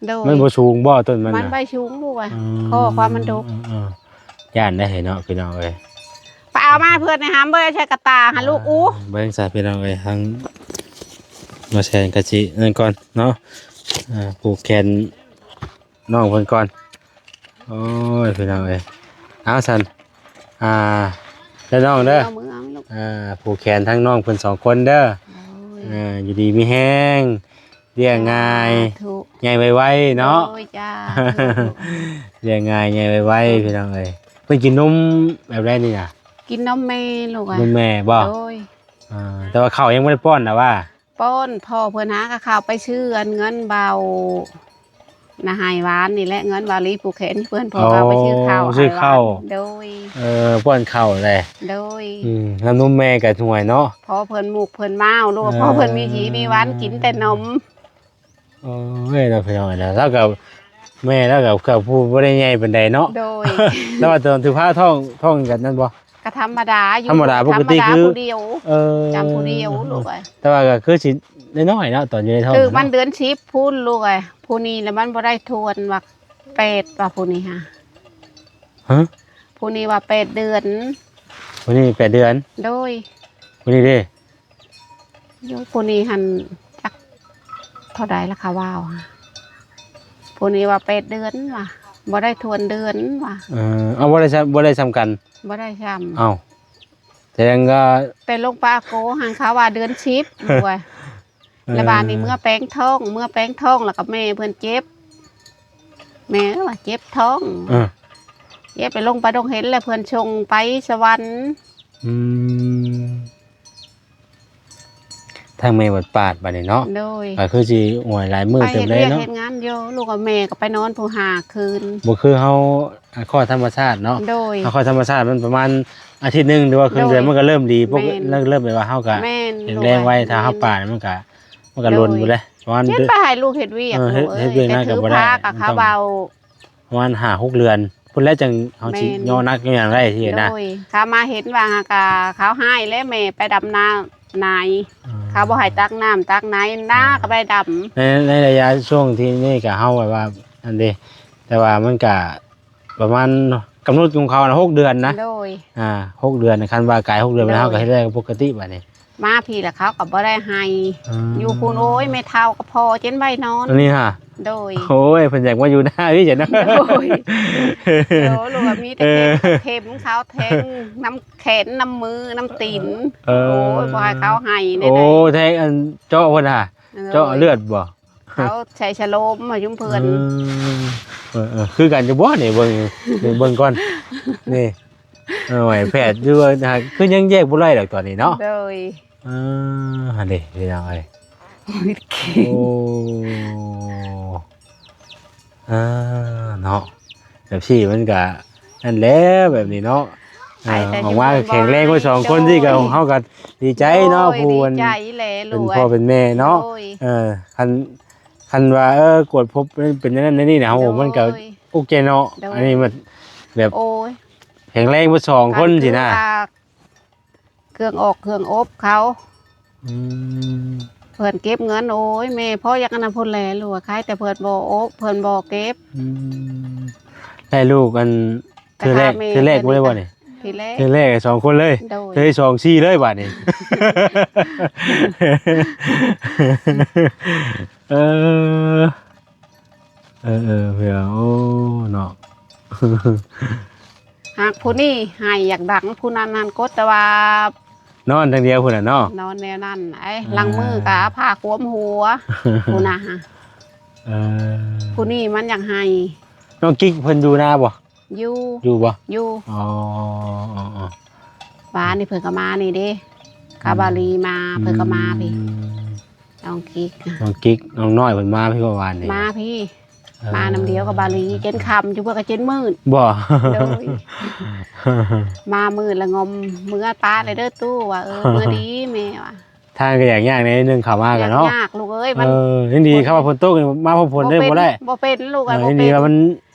ໂດຍ ມັນບໍ່ສູງບໍ່ຕົ້ນມັນ ມັນນະ ບໍ່ສູງລູກເອີຍ ອືມ ຂໍ້ຄວາມມັນດົກ ເອີໆ ຢ້ານໄດ້ເນາະ ພີ່ນ້ອງເອີຍ ໄປເອົາມາໃຫ້ເພື່ອນແດ່ຫຳ ເບິ່ງໃສ່ກະຕ່າຫາລູກອູ ອ່າ ເບິ່ງຊະ ພີ່ນ້ອງເອີຍ ທາງບໍ່ແຊນກະຊິນັ້ນກ່ອນເນາະ ອ່າ ຜູກແຂນນ້ອງເພິ່ນກ່ອນ ໂອ້ຍ ພີ່ນ້ອງເອີຍ ເອົາຊັ້ນ ອ່າ ເດີນ້ອງເດີ ເອົາມືເອົາລູກ ອ່າ ຜູກແຂນທັງນ້ອງເພິ່ນສອງຄົນເດີ ໂດຍ ອ່າ ຢູ່ດີມີແຮງ ລ້ຽງງ່າຍ ສາທຸ ໃຫຍ່ໄວໆເນາະ ໂດຍ ສາທຸ ລ້ຽງງ່າຍໃຫຍ່ໄວໆ ໂດຍ ພີ່ນ້ອງເອີຍ ເພິ່ນກິນນົມແບບໃດນີ້ນະ? ກິນນົມແມ່ລູກເອີຍ ນົມແມ່ບໍ່? ໂດຍ ອ່າ ແຕ່ວ່າເຂົ້າຍັງບໍ່ໄດ້ປ້ອນນະວ່າ ປ້ອນ ພໍ່ເພິ່ນຫາກໍເຂົ້າໄປຊື້ອັນເງິນເບົານະ ໃຫ້ວານນີ້ແຫຼະ ເງິນວາລີຜູກແຂນເພິ່ນ ພໍ່ກໍເອົາໄປຊື້ເຂົ້າ ໂອ້ ຊື້ເຂົ້າ ໃຫ້ວານ ໂດຍ ເອີ ປ້ອນເຂົ້າແຫຼະ ໂດຍ ອືມ ນ້ຳນົມແມ່ກໍຫ່ວຍເນາະ ພໍ່ເພິ່ນມຸກເພິ່ນມາວ ລູກ ເອີ ພໍ່ເພິ່ນມີຊີມີວັນກິນແຕ່ນົມ ໂອ້ຍ ເນາະ ພີ່ນ້ອງເອີຍ ລາວກໍ ແມ່ລາວກໍ ກໍຜູ້ບໍ່ໄດ້ໃຫຍ່ປານໃດເນາະ ໂດຍ ແຕ່ວ່າຕອນຖືພາທ້ອງ ທ້ອງກັນນັ້ນບໍ່? ກໍທຳມະດາຢູ່ ທຳມະດາປົກກະຕິ ທຳມະດາ ຄື ຜູ້ດຽວ ເອີ ຈຳຜູ້ດຽວລູກເອີຍ ແຕ່ວ່າກໍຄືຊິນ້ອຍໆເນາະ ຕອນຢູ່ໃນທ້ອງ ຖືກມັນເດືອນສິບພຸ້ນລູກເອີຍ ຜູ້ນີ້ລະມັນບໍ່ໄດ້ທວນວ່າແປດ ວ່າຜູ້ນີ້ຫາ ຮະ? ຜູ້ນີ້ວ່າແປດເດືອນ ຜູ້ນີ້ແປດເດືອນ ໂດຍ ຜູ້ນີ້ເດ້? ໂຍ ຜູ້ນີ້ຫັ້ນຈັກ ເທົ່າໃດລະ ເຂົາເວົ້າ ຜູ້ນີ້ວ່າແປດເດືອນວ່າ ບໍ່ໄດ້ຖ້ວນເດືອນວ່າ. ເອີ ເອົາ ບໍ່ໄດ້ຊຳ ບໍ່ໄດ້ຊຳກັນ. ບໍ່ໄດ້ຊຳ. ເອົ້າ ແສດງວ່າ ແຕ່ລົງປາໂກຫັ້ນ ເຂົາວ່າເດືອນສິບ ໂອ້ຍ. ເອີ ແລ້ວບາດນີ້ເມືອແປງທ້ອງ ເມືອແປງທ້ອງ ແລ້ວກໍແມ່ເພິ່ນເຈັບ ແມ່ວ່າເຈັບທ້ອງ ເອີ ເຈັບ ໄປລົງໄປດົງເຫັນ ແລ້ວເພິ່ນສົ່ງໄປສະຫວັນ. ອືມ ທາງແມ່ວັດປາດບາດນີ້ເນາະ. ໂດຍ ກໍຄືຊິໂອຍຫຼາຍມື້ເຕີບແລ້ວເນາະ ເຮັດວຽກເຮັດງານຢູ່. ລູກກັບແມ່ກໍໄປນອນຜູ້ຫ້າຄືນ ບໍ່ຄືເຮົາ ອາ ຄອດທຳມະຊາດເນາະ. ໂດຍ ອາ ຄອດທຳມະຊາດມັນປະມານອາທິດໜຶ່ງ ຫຼືວ່າເຄິ່ງເດືອນ ໂດຍ ມັນກໍເລີ່ມດີ. ແມ່ນ ປົກກະຕິ ເລີ່ມແບບວ່າເຮົາກໍ ແມ່ນ ແຂງແຮງໄວ. ແມ່ນ ຖ້າເຮົາປານມັນກໍ ມັນກໍ ໂດຍ ຫຼົ່ນຢູ່ເດ້ ປະມານ ເຈັບໄປໃຫ້ລູກເຮັດວຽກ ເອີ ເຮັດ ເຮັດວຽກນານກໍບໍ່ໄດ້ ເຮັດຄືພາກັບເຂົາເວົ້າ ປະມານຫ້າຫົກເດືອນພຸ້ນແຫຼະ ຈັ່ງເຮົາຊິ ແມ່ນ ຍໍໜັກຍໍຫຍັງໄດ້ຊີ້ນະ. ໂດຍ ເຂົາມາເຫັນວ່າ ຫາກະເຂົາຮ້າຍແລ້ວ ແມ່ໄປດຳນານາຍ ອືມ ເຂົາບໍ່ໃຫ້ຕັກນ້ຳຕັກໃນ ນາກໍໄປດຳ. ໃນ ໃນໄລຍະຊ່ວງທີ່ນີ້ກໍເຮົາແບບວ່າ ອັນເດ ແຕ່ວ່າມັນກໍ ປະມານກຳນົດຂອງເຂົານະ ຫົກເດືອນນະ. ໂດຍ ອ່າ ຫົກເດືອນ ຄັນວ່າກາຍຫົກເດືອນ ໂດຍ ແລ້ວເຮົາກໍເຮັດໄດ້ປົກກະຕິບາດນີ້. ມາພີ້ລະເຂົາກໍບໍ່ໄດ້ໃຫ້ ອືມ ຢູ່ພຸ້ນ ໂອ້ຍ ແມ່ເຖົ້າກໍພໍຈົນໄວ້ນອນ ອັນນີ້ຫາ. ໂດຍ ໂອ້ຍ ເພິ່ນຢາກມາຢູ່ນາພີ້ຈ້ະເນາະ. ໂດຍ ໂອ້ ລູກວ່າມີແຕ່ເຂັມ ເອີ ເຂັມເຂົາແທງນຳແຂນນຳມືນຳຕີນ. ເອີ ໂອ້ຍ ບໍ່ໃຫ້ເຂົາໃຫ້ແນວໃດ. ໂອ້ ແທງອັນເຈາະພຸ້ນຫາ. ໂດຍ ເຈາະເລືອດບໍ່? ເຂົາໃສ່ສະໂລມມາຈຸມເພື່ອນ. ເອີ ເອີ ເອີ ຄືກັນຢູ່ບໍ່ນີ້? ເບິ່ງ ເບິ່ງກ່ອນນີ້. ເອີ ແພດຢູ່ວ່າ ຄືຍັງແຍກບໍ່ໄດ້ດອກຕອນນີ້ເນາະ. ໂດຍ ເອີ ຫັ້ນເດພີ່ນ້ອງເອີຍ. ໂອ້ ເອີ ເນາະ ແບບຊີ້ມັນກະ ນັ້ນແຫຼະແບບນີ້ເນາະ. ເອີ ອອກມາແຂງແຮງໄວ້ສອງຄົນ ໂດຍ ທີ່ກໍເຮົາກໍດີໃຈເນາະ. ໂດຍ ຜູ້ເປັນ ດີໃຈແຫຼະ ເປັນພໍ່ເປັນແມ່ເນາະ. ໂດຍ ເອີ ຄັນ ຄັນວ່າ ເອີ ກວດພົບເປັນ ເປັນແນວນັ້ນແນວນີ້ນະ ໂດຍ ມັນກໍໂອເຄເນາະ. ໂດຍ ອັນນີ້ມັນແບບ ໂອ້ຍ ແຂງແຮງເບິດສອງຄົນຊີ້ນະ. ເຄື່ອງອອກເຄື່ອງອົບເຂົາ. ອືມ ເພິ່ນເກັບເງິນ ໂອ້ຍ ແມ່ພໍຢາກອັນນັ້ນພຸ້ນແຫຼະ ລູກ ຂາຍແຕ່ເພິ່ນບໍ່ອົບ ເພິ່ນບໍ່ເກັບ. ອືມ ໄດ້ລູກອັນ ເທື່ອແລກ ເທື່ອແລກບໍ່ໄດ້ບໍ່ນີ້? ເທື່ອແລກ ເທື່ອແລກສອງຄົນເລີຍ. ໂດຍ ເທື່ອທີ່ສອງສີ່ເລີຍບາດນີ້. ເອີ ເອີ ເອີ ເພື່ອ ໂອ້ ເນາະ. ຫາກຜູ້ນີ້ໃຫ້ຢາກດັງ ຜູ້ນັ້ນຫັ້ນກົດ ແຕ່ວ່ານອນທາງດຽວພຸ້ນນະເນາະ. ນອນແນວນັ້ນ ເອີ ຫຼັງມືກໍເອົາຜ້າຄວມຫົວ ຜູ້ນະ. ເອີ ຜູ້ນີ້ມັນຢາກໃຫ້. ນ້ອງກິກເພິ່ນຢູ່ນາບໍ່? ຢູ່ ຢູ່ບໍ່? ຢູ່. ອໍ ອໍ ອໍ ວານນີ້ເພິ່ນກໍມານີ້ເດ້ ກາບາລີມາ ອືມ ເພິ່ນກໍມາພີ້. ນ້ອງກິກ ນ້ອງກິກ ນ້ອງນ້ອຍເພິ່ນມາພີ້ບໍ່ວານນີ້? ມາພີ້. ເອີ ມານຳດຽວກັບບາລີ ຈົນຄ່ຳຢູ່ ເພິ່ນກໍຈົນມືດ. ບໍ່? ໂດຍ ມາມືດລະງອມ ເມືອປາເລີຍເດີຕູ້ວ່າ ເອີ ເມືອດີແມ່ວ່າ. ທາງກໍຢາກຍາກໜ້ອຍໜຶ່ງ ເຂົ້າມາກໍເນາະ ຍາກລູກເອີຍ. ມັນ ເອີ ຍັງດີ ຄັນວ່າຝົນຕົກນີ້ ມາພົບຝົນໄດ້ບໍ່ໄດ້. ບໍ່ເປັນ ບໍ່ເປັນລູກເອີຍ ບໍ່ເປັນ. ນີ້ລະມັນ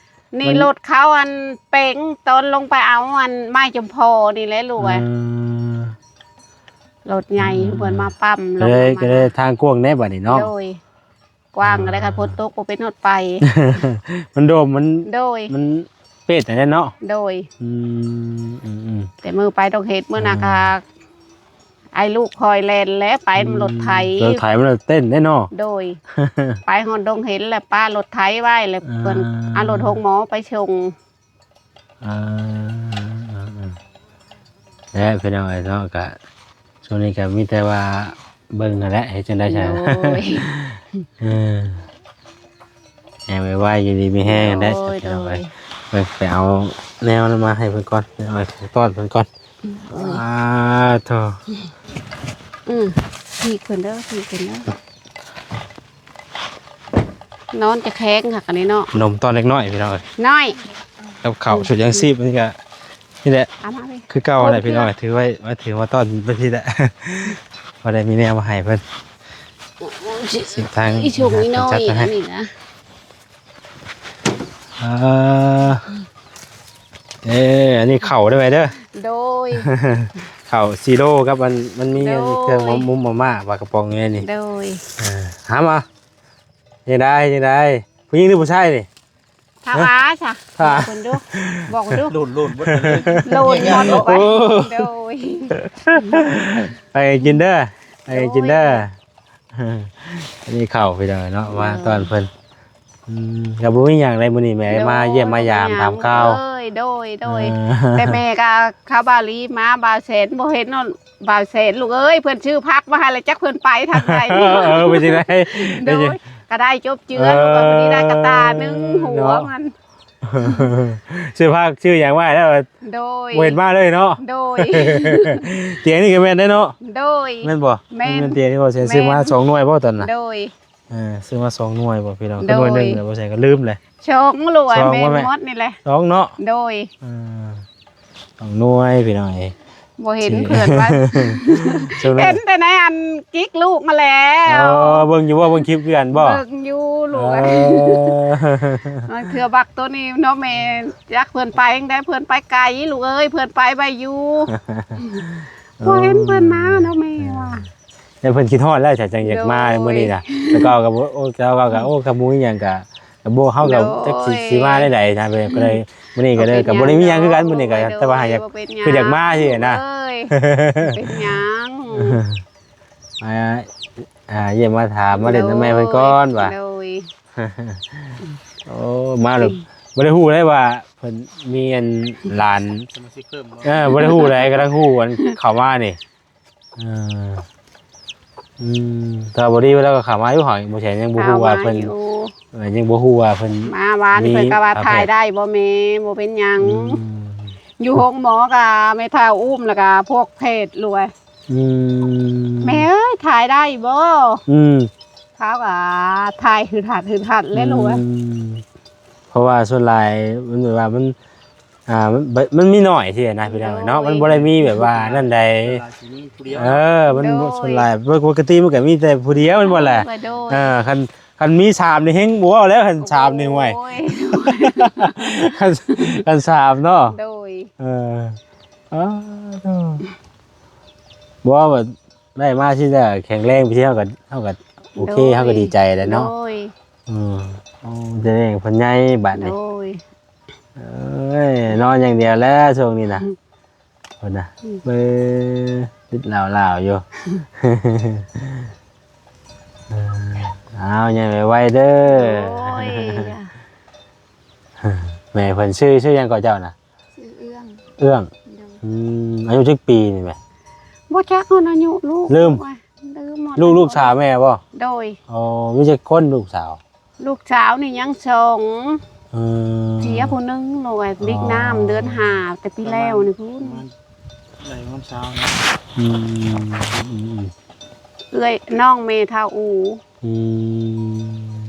ນີ້ລົດເຂົາອັນເປັງ ຕອນລົງໄປເອົາອັນໄມ້ຈຳພໍນີ້ແຫຼະລູກເອີຍ. ເອີ ລົດໃຫຍ່ ອືມ ເພິ່ນມາປ້ຳ ກໍເລີຍ ລົງມາ ກໍເລີຍທາງກວ້າງແດ່ບາດນີ້ເນາະ. ໂດຍ ກວ້າງ ອືມ ກໍໄດ້ ຄັນຝົນຕົກບໍ່ເປັນຮອດໄປ ມັນໂດມ ມັນ ໂດຍ ມັນເປດແທ້ເນາະ. ໂດຍ ອືມ ອືມ ອືມ ແຕ່ມື້ໄປຕ້ອງເຮັດ ມື້ນະ ອືມ ກະ ໄອ້ລູກຄອຍແລ່ນແລ້ວໄປນຳລົດໄຖ ອືມ ລົດໄຖມັນເຕັ້ນເດ້ເນາະ. ໂດຍ ໄປຮອດດົງເຫັນແລ້ວປະລົດໄຖໄວ້ ແລ້ວເພິ່ນ ອ່າ ເອົາລົດໂຮງໝໍໄປສົ່ງ. ເອີ ເອີ ເອີ ແລະ ພີ່ນ້ອງເອີຍເນາະ ກະຊ່ວງນີ້ກະມີແຕ່ວ່າເບິ່ງຫັ້ນແຫຼະ ເຮັດຈັ່ງໃດຊັ້ນ. ໂດຍ ເອີ ໃຫ້ໄວໆ ຢູ່ດີມີແຮງແຫຼະ ໂດຍ ພີ່ນ້ອງເອີຍ. ໂດຍ ໄປ ໄປເອົາແນວນັ້ນມາໃຫ້ເພິ່ນກ່ອນ ເອົາຂອງຕ້ອນເພິ່ນກ່ອນ. ອືມ ອາໂທ້ ອືມ ພີ້ຂຶ້ນເດີ ພີ້ຂຶ້ນເດີ. ນອນຈະແຂງຄັກອັນນີ້ເນາະ ນົມຕອນເດັກນ້ອຍພີ່ນ້ອງເອີຍ ນ້ອຍ ກັບເຂົ້າ ອືມ ຊຸດຍັງຊີບ ອັນນີ້ກະ ນີ້ແຫຼະ ເອົາມາເລີຍ ຄືເກົ່າຫັ້ນແຫຼະ ໂອເຄ ພີ່ນ້ອງເອີຍ. ຖືໄວ້ ວ່າຖືມາຕ້ອນເພິ່ນພີ້ແຫຼະ ພໍໄດ້ມີແນວມາໃຫ້ເພິ່ນ. ໂອ້ຍ ຊິທາງ ອີ່ຊຸກນີ້ນ້ອຍ ຈັດໄວ້ໃຫ້ ອັນນີ້ນະ. ອ່າ ເອີ ອັນນີ້ເຂົ້າເດີແມ່ເດີ. ໂດຍ ເຂົ້າຊີໂຣກັບອັນ ມັນມີອັນ ໂດຍ ເຄື່ອງໝາມຸມມາມ່າ ປາກະປ໋ອງຢູ່ໃນນີ້. ໂດຍ ເອີ ຫາມາ. ຈັ່ງໃດ ຈັ່ງໃດ ຜູ້ຍິງຫຼືຜູ້ຊາຍນີ້? ຖ້າວ່າຊະ ຖ້າ ບອກເພິ່ນດູ ບອກເພິ່ນດູ ໂລດ ໂລດເບິດ ໂລດໝົດ ໂອ້ ໄປ ໂດຍ ໄປກິນເດີ ໄປກິນເດີ ໂດຍ. ອັນນີ້ເຂົ້າພີ່ນ້ອງເນາະ ມາຕ້ອນເພິ່ນ. ອືມ ກໍບໍ່ມີຫຍັງໃດ ມື້ນີ້ແມ່ມາຢ້ຽມມາຢາມຖາມຂ່າວ. ໂດຍ ໂດຍ ໂດຍ ເອີ ແຕ່ແມ່ກໍ ຄາວບາລີມາ ບ່າວແສນບໍ່ເຫັນເນາະ. ບ່າວແສນ ລູກເອີຍ ເພິ່ນຊື້ຜັກມາໃຫ້ແລ້ວ ຈັກເພິ່ນໄປທາງໃດ. ເອີ ເປັນຈັ່ງໃດ? ໂດຍ ກໍໄດ້ຈົບເຈືອນ ເອີ ລູກເອີຍ ມື້ນີ້ໄດ້ກະຕ່າໜຶ່ງຫົວ ເນາະ ມັນ ຊື້ຜັກຊື້ຫຍັງມາໃຫ້ແລ້ວ. ໂດຍ ບໍ່ເຫັນມາເລີຍເນາະ. ໂດຍ ຕຽງນີ້ກໍແມ່ນໄດ໋ເນາະ. ໂດຍ ແມ່ນບໍ່? ແມ່ນ ແມ່ນຕຽງທີ່ວ່າເສຍ ແມ່ນ ຊື້ມາສອງໜ່ວຍບໍ່ຕອນນັ້ນ? ໂດຍ ເອີ ຊື້ມາສອງໜ່ວຍບໍ່ພີ່ນ້ອງ? ໂດຍ ໜ່ວຍໜຶ່ງແລ້ວ ບໍ່ໃສ່ກໍລືມແລ້ວ. ສອງລູກ ແມ່ນໝົດນີ້ແຫຼະ ສອງເນາະ. ໂດຍ ເອີ ສອງໜ່ວຍພີ່ນ້ອງເອີຍ. ບໍ່ເຫັນເພື່ອນວ່າ ເຫັນແຕ່ໃນອັນກິກລູກຫັ້ນແຫຼະ. ອໍ ເບິ່ງຢູ່ບໍ່? ເບິ່ງຄລິບຄືກັນບໍ່? ເບິ່ງຢູ່ລູກ. ເອີ ບາງເທື່ອບັກໂຕນີ້ເນາະແມ່ ຈັກເພິ່ນໄປຈັ່ງໃດ ເພິ່ນໄປໄກລູກເອີຍ ເພິ່ນໄປໄວຢູ່. ບໍ່ເຫັນເພິ່ນມາເນາະແມ່ວ່າ. ແຕ່ເພິ່ນຄິດຮອດແລ້ວ ຈະຈັ່ງຢາກມາ ໂດຍ ມື້ນີ້ນະ. ແຕ່ເກົ່າກໍບໍ່ ໂອ້ ແຕ່ເກົ່າກໍ ໂອ້ ກໍບໍ່ມີຫຍັງ ກໍ ກໍບໍ່ ເຮົາກໍ ໂດຍ ຈັກຊິ ຊິມາໄດ້ໃດນະ. ເພິ່ນກໍເລີຍ ມື້ນີ້ກໍເລີຍ ກໍບໍ່ໄດ້ມີຫຍັງຄືກັນມື້ນີ້ກໍ ໂດຍ ແຕ່ວ່າຫາກ ໂດຍ ບໍ່ເປັນຫຍັງ ຄືຢາກມາຊີ້ນະ. ໂດຍ ເປັນຫຍັງ ອ່າ ອ່າ ຢ້ຽມມາຖາມ ມາຫຼິ້ນນຳແມ່ເພິ່ນກ່ອນວ່າ. ໂດຍ ໂອ້ ມາແລ້ວ ບໍ່ໄດ້ຮູ້ເລີຍວ່າເພິ່ນມີອັນຫຼານ ສະມາຊິກເພີ່ມບໍ່? ເອີ ບໍ່ໄດ້ຮູ້ເລີຍ ກຳລັງຮູ້ອັນເຂົ້າມານີ້. ເອີ ອືມ ແຕ່ວ່າບໍ່ດີແລ້ວກໍເຂົ້າມາຢູ່ ເຮົາບໍ່ໃຊ່ ຍັງບໍ່ຮູ້ວ່າເພິ່ນ ເອີ ຍັງບໍ່ຮູ້ວ່າເພິ່ນ ມາວານນີ້ເພິ່ນກໍວ່າຖ່າຍໄດ້ບໍ່ແມ່? ບໍ່ເປັນຫຍັງ. ອືມ ຢູ່ໂຮງໝໍກໍແມ່ເຖົ້າອຸ້ມ ແລ້ວກໍພວກແພດລວຍ. ອືມ ແມ່ເອີຍ ຖ່າຍໄດ້ບໍ່? ອືມ ເຂົາກໍຖ່າຍຫຶດຫັດຫຶດຫັດແຫຼະລູກເອີຍ. ອືມ ເພາະວ່າສ່ວນຫຼາຍມັນແບບວ່າມັນ ອ່າ ມັນ ມັນມີໜ້ອຍຊີ້ນະພີ່ນ້ອງເນາະ. ໂດຍ ມັນບໍ່ໄດ້ມີແບບວ່ານັ້ນໃດ. ສ່ວນຫຼາຍຊິມີຜູ້ດຽວ ເອີ ມັນ ໂດຍ ສ່ວນຫຼາຍ ປົກກະຕິມັນກໍມີແຕ່ຜູ້ດຽວແມ່ນບໍ່ລະ? ໂດຍ ໂດຍ ເອີ ຄັນ ຄັນມີສາມນີ້ແຮງບໍ່ເວົ້າແລ້ວ ຄັນສາມນີ້ ໂອ້ຍ ຫ້ວຍ ໂອ້ຍ ຄັນ ຄັນສາມເນາະ. ໂດຍ ເອີ ອ້າ ໂທ້ ບໍ່ວ່າແບບໄດ້ມາຊິໄດ້ແຂງແຮງ ໄປທ່ຽວເຮົາກໍ ເຮົາກໍໂອເຄ ໂດຍ ເຮົາກໍດີໃຈແລ້ວເນາະ. ໂດຍ ອືມ ໂອ້ ຈະໄດ້ເພິ່ນໃຫຍ່ບາດນີ້. ໂດຍ ເອີຍ ນອນຢ່າງດຽວແລ້ວຊ່ວງນີ້ນະ. ອືມ ເພິ່ນນະ ອືມ ເບິ່ງຕິດລາວໆຢູ່. ເອີ ອ້າວ ໃຫຍ່ໄວໆເດີ. ໂດຍ ແມ່ເພິ່ນຊື່ ຊື່ຫຍັງກໍເຈົ້ານະ? ຊື່ເອື້ອງ. ເອື້ອງ ໂດຍ ອືມ ອາຍຸຈັກປີນີ້ແມ່? ບໍ່ຈັກຮອດອາຍຸລູກ ລືມ ລືມໝົດ ລູກ ລູກສາວແມ່ບໍ່? ໂດຍ ອໍ ມີຈັກຄົນລູກສາວ? ລູກສາວນີ້ຍັງສອງ. ເອີ ເສຍຜູ້ໜຶ່ງ ລູກເອີຍ ດິກນ້ຳ ອໍ ເດືອນຫ້າ ແຕ່ປີແລ້ວນີ້ພຸ້ນ ປະມານໄດ້ປະມານຊາວເນາະ. ອືມ ອືມ ເອື້ອຍນ້ອງແມ່ເຖົ້າອູ. ອືມ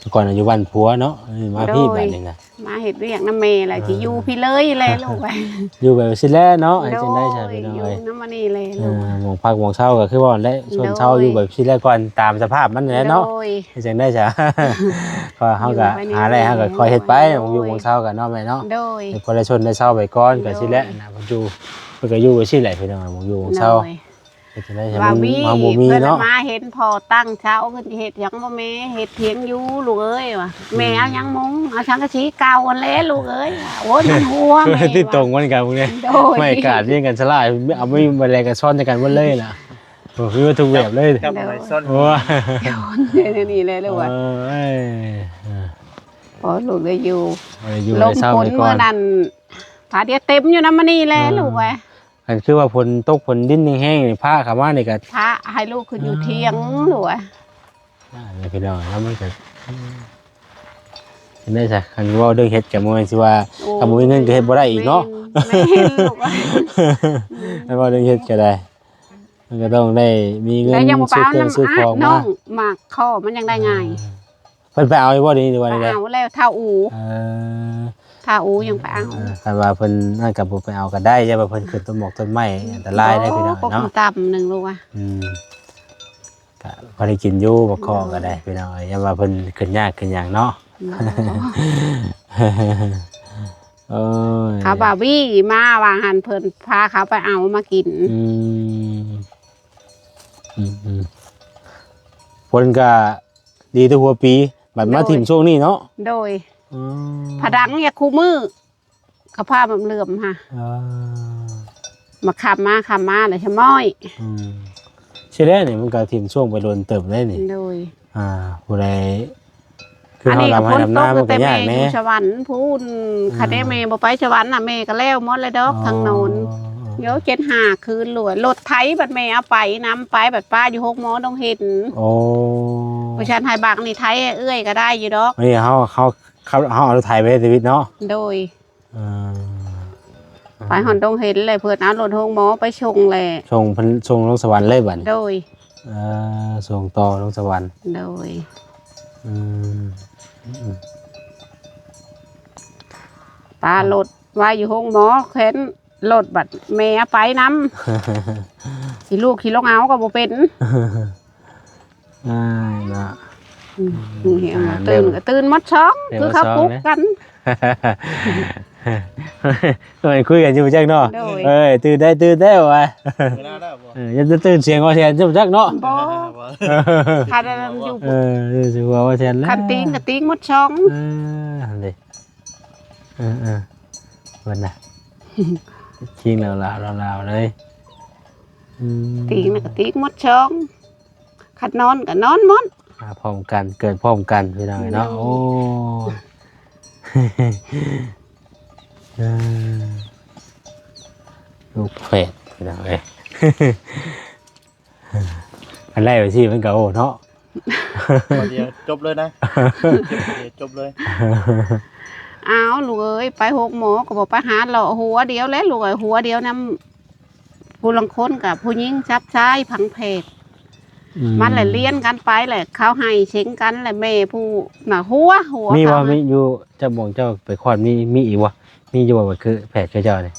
ແຕ່ກ່ອນຢູ່ບ້ານຜົວເນາະ ມາພີ້ ໂດຍ ບາດນີ້ນະ ມາເຮັດວຽກນຳແມ່ແລ້ວ ອ່າ ຊິຢູ່ພີ້ເລີຍແຫຼະລູກເອີຍ. ຢູ່ແບບຊີ້ແຫຼະເນາະ ເຮັດຈັ່ງໃດຊະ ໂດຍ ພີ່ນ້ອງເອີຍ ຢູ່ນຳອັນນີ້ແຫຼະ ອ່າ ລູກ ໝ່ອງພັກໝ່ອງເຊົາກໍຄືວ່າແຫຼະ ໂດຍ ຊົນເຊົາຢູ່ແບບຊີ້ແຫຼະກ່ອນຕາມສະພາບມັນແຫຼະເນາະ. ໂດຍ ເຮັດຈັ່ງໃດຊະ ກໍເຮົາກໍຫາໄດ້ ເຮົາກໍຄ່ອຍເຮັດໄປ ໝ່ອງຢູ່ໝ່ອງເຊົາກັນເນາະແມ່ເນາະ. ໂດຍ ໃຫ້ຄົນລະຊົນໄດ້ເຊົາໄປກ່ອນ ໂດຍ ກໍຊີ້ແຫຼະນະ ເພິ່ນຢູ່ ເພິ່ນກໍຢູ່ໄປຊີ້ແຫຼະ ພີ່ນ້ອງ ໝ່ອງຢູ່ໝ່ອງເຊົາ. ໂດຍ ເຮັດຈັ່ງໃດ ມັນ ບໍ່ມີ ເຮົາບໍ່ມີເນາະ. ເພິ່ນມາເຫັນພໍ່ຕັ້ງເສົາ ເພິ່ນຊິເຮັດຫຍັງບໍ່ແມ່? ເຮັດຖຽງຢູ່ລູກເອີຍວ່າ. ອືມ ແມ່ເອົາຫຍັງມຸງ? ເອົາສັງກະສີເກົ່າຫັ້ນແຫຼະລູກເອີຍ. ໂອ້ຍ ມັນຫົວແມ່ວ່າ ຕິດຕົງມັນກັນພວກນີ້. ໂດຍ ໄມ້ກາດວຽງກັນສະຫຼາຍ ເອົາໄມ້ ໄມ້ແລກກັນຊ້ອນໃສ່ກັນໝົດເລີຍນະ. ໂອ້ ມີໝົດທຸກແບບເລີຍ. ໂອ້ຍ ນີ້ແຫຼະລູກວ່າ. ເອີ ພໍລູກໄດ້ຢູ່ ໄດ້ຢູ່ ລົມ ໄດ້ເຊົາ ຝົນ ໄດ້ກ່ອນ ມື້ນັ້ນ ພາດຽວເຕັມຢູ່ນຳອັນນີ້ແຫຼະ ເອີ ລູກເອີຍ. ຄັນຄືວ່າຝົນຕົກຝົນດິນແຮງໆ ຟ້າເຂົ້າມານີ້ກໍ ພາໃຫ້ລູກຂຶ້ນຢູ່ ອ່າ ຖຽງ ລູກເອີຍ. ອ່າ ພີ່ນ້ອງ ແລ້ວມັນກໍ ເຮັດໄດ້ຊະ ຄັນເວົ້າເລື່ອງເຫັດກໍບໍ່ແມ່ນຊິວ່າ ໂອ້ຍ ຄັນບໍ່ມີເງິນກໍເຮັດບໍ່ໄດ້ອີກເນາະ. ແມ່ນ ແມ່ນ ລູກເອີຍ. ຄັນເວົ້າເລື່ອງເຫັດກໍໄດ້ ມັນກໍຕ້ອງໄດ້ມີເງິນ ແຕ່ຍັງບໍ່ໄປ ຊື້ເຄື່ອງ ເອົານຳ ຊື້ຂອງ ອ່ະ ມາ ນ້ອງ ໝາກຂໍ້ມັນຍັງໄດ້ງ່າຍ. ອ່າ ເພິ່ນໄປເອົາຢູ່ບໍ່ ດຽວນີ້ ຫຼືວ່າໃດ? ໄປເອົາແລ້ວ ທ້າວອູ. ເອີ ທ້າວອູຍັງໄປເອົາ. ເອີ ຄັນວ່າເພິ່ນນັ້ນກໍບໍ່ໄປເອົາກໍໄດ້ ຢ່າວ່າເພິ່ນຂຶ້ນຕົ້ນໝອກຕົ້ນໄມ້ ອັນຕະລາຍເດ້ ພີ່ນ້ອງເນາະ. ໂອ້ ຕົກຕ່ຳໜຶ່ງລູກວ່າ. ອືມ ກໍພໍໄດ້ກິນຢູ່ ໝາກຂໍ້ກໍໄດ້ ໂດຍ ພີ່ນ້ອງເອີຍ ຢ່າວ່າເພິ່ນຂຶ້ນຍາກຂຶ້ນຫຍັງເນາະ. ໂດຍ ໂອ້ຍ ຂາວບ່າວວີມາວ່າຫັ້ນ ເພິ່ນພາເຂົາໄປເອົາມາກິນ. ອືມ ອືມໆ ເພິ່ນກໍ ດີແຕ່ຫົວປີ ບັດມາ ໂດຍ ຖິ້ມຊ່ວງນີ້ເນາະ. ໂດຍ ອໍ ຜະດັງຢາກຄູ່ມື້ ເຂົາພາມາເຫຼື້ອມຫາ. ເອີ ມາຄຳມາ ຄຳມາແລ້ວຊະມ້ອຍ. ອືມ ຊິແລ້ວນີ້ ມັນກໍຖິ້ມຊ່ວງໄປດົນເຕີບແລ້ວນີ້. ໂດຍ ອ່າ ຜູ້ໃດ ຄື ອັນນີ້ກໍ ເຮົາດຳໄຮ່ດຳນາ ມັນກໍຍາກແດ່. ຢູ່ສະຫວັນພຸ້ນ ອ່າ ຄັນແມ່ບໍ່ໄປສະຫວັນນະ ແມ່ກໍແລ້ວໝົດແລ້ວດອກ. ອໍ ທາງໂນ້ນ ອໍ ໂຍ ເຈັດຫ້າຄືນລວດ ລົດໄຖບັດແມ່ເອົາໄປນຳ ໄປບັດປ້າຢູ່ໂຮງໝໍດົງເຫັນ. ໂອ້ ບໍ່ຊັ້ນໄຮ່ບັກນີ້ໄຖເອື້ອຍກໍໄດ້ຢູ່ດອກ. ອັນນີ້ເຮົາ ເຮົາ ເຮົາ ເຮົາເອົາລົດໄຖໄປໃຊ້ຊີວິດເນາະ. ໂດຍ ອ່າ ໄປຮອດດົງເຫັນແລ້ວ ເພິ່ນເອົາລົດໂຮງໝໍໄປສົ່ງແລ້ວ ສົ່ງເພິ່ນ ສົ່ງລົງສະຫວັນເລີຍບັດນີ້. ໂດຍ ເອີ ສົ່ງຕໍ່ລົງສະຫວັນ. ໂດຍ ອືມ ປາລົດໄວ້ຢູ່ໂຮງໝໍ ແຂວນລົດບັດແມ່ເອົາໄປນຳ ຊິລູກຂີ່ລົງເອົາກໍບໍ່ເປັນ. ອ້າຍເນາະ ອືມ ອ່າ ຕື່ນກໍຕື່ນໝົດຊ່ອງ ຄືເຂົາປຸກກັນ. ໂອ້ຍ ຄຸຍກັນຢູ່ຈັກເນາະ. ໂດຍ ເອີຍ ຕື່ນໄດ້ ຕື່ນແລ້ວວ່າ ເວລາແລ້ວບໍ່? ເອີ ຢ່າຕື່ນສຽງວ່າແຊນຢູ່ຈັກເນາະ. ບໍ່ ບໍ່ ຄັນຢູ່ ເອີ ຊິວ່າວ່າແຊນແລ້ວ ຄັນຕີງກໍຕີງໝົດຊ່ອງ. ເອີ ຫັ້ນເດ້ ເອີ ເອີ ເພິ່ນນະ ຄີງລາວໆ ລາວໆເລີຍ. ອືມ ຕີງນະກະຕິກໝົດຊ່ອງ ຄັນນອນກະນອນໝົດ ມາພ້ອມກັນ ເກີດພ້ອມກັນ ພີ່ນ້ອງເອີຍເນາະ. ໂດຍ ໂອ້ ເອີ ລູກແຝດ ພີ່ນ້ອງເອີຍ. ອັນແລກໄປຊີ້ມັນກະ ໂອ້ ເນາະ ບາດດຽວຈົບເລີຍນະ ຈົບເລີຍ ຈົບເລີຍ. ອ້າວ ລູກເອີຍ ໄປໂຮງໝໍກໍບໍ່ໄປຫາເລາະຫົວດຽວແຫຼະລູກເອີຍ ຫົວດຽວນຳ ຜູ້ລາງຄົນກໍຜູ້ຍິງຊັບຊາຍພັງແພດ ອືມ ມັນແຫຼະລຽນກັນໄປແຫຼະ ເຂົາໃຫ້ເສັງກັນແຫຼະ ແມ່ຜູ້ນະຫົວ ຫົວ ມີບໍ່? ເຂົາ ມີຢູ່ຈັກໝ່ອງເຈົ້າໄປຄອດ ມີ ມີອີກບໍ່? ມີຢູ່ບໍ່? ຄືແພດຄືເຈົ້ານີ້